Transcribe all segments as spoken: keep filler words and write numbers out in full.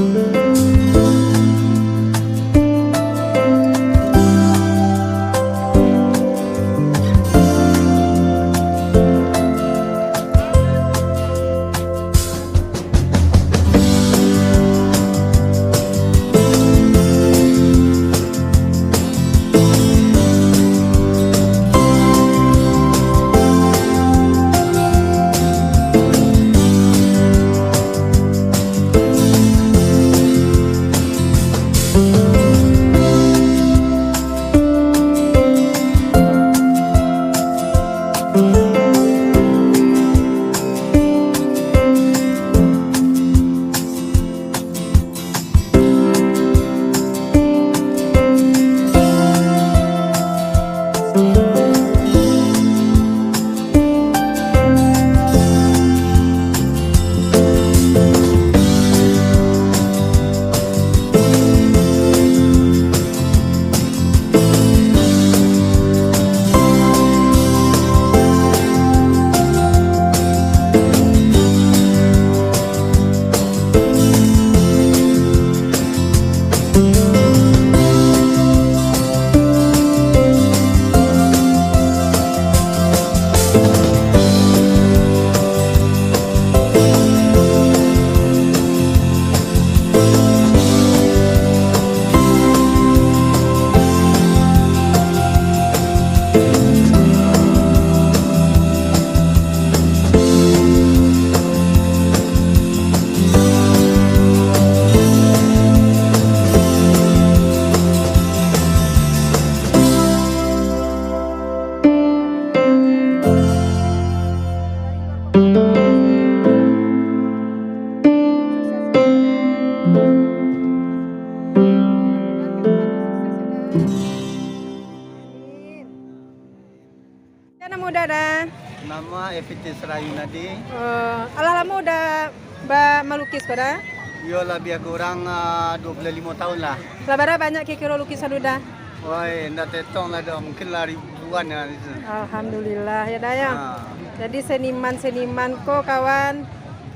Amin. Siapa namo Uda, Da? Namo Epitis Rayu Nadi. Oh, alah lamo Uda ba-, malukis ko, Da? Iyo, labiah kurang, ah, dua puluah limo tahun lah. Lah bara banyak kiro-kiro lukisan Uda? Woi, ndak tetong lah doh, mungkin lah ribuan lah itu. Alhamdulillah, ya, Da, ya. Ah. Jadi seniman-seniman ko, kawan,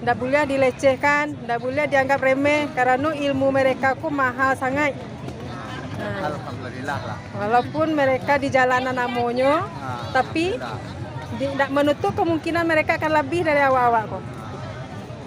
ndak buliah dilecehkan, ndak buliah dianggap remeh, karano ilmu mereka ko mahal sangaik. Nah. Alhamdulillah lah. Walaupun mereka di jalanan amonyo, Ah, tapi alhamdulillah. di-, ndak menutup kemungkinan mereka akan labiah dari awak-awak ko.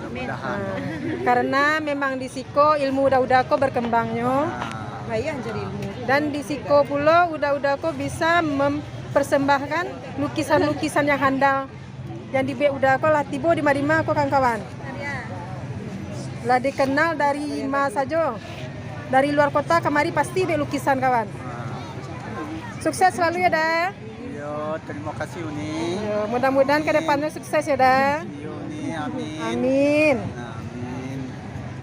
Mudah-mudahan. Ah, karena memang di siko ilmu uda-uda ko berkembangnyo. Ah. Payah cari ilmu. Dan di siko pulo uda-uda ko bisa mempersembahkan lukisan-lukisan yang handal. Yang dibuek uda ko lah tibo di Madimah ko, kawan-kawan. Lah dikenal dari ma sajo. Dari luar kota kamari pasti dek lukisan, kawan. Sukses selalu ya, Da. Yo, terima kasih, Uni. Yo, mudah-mudahan ke depannya sukses ya, Da. Yo, Uni, amin. Amin.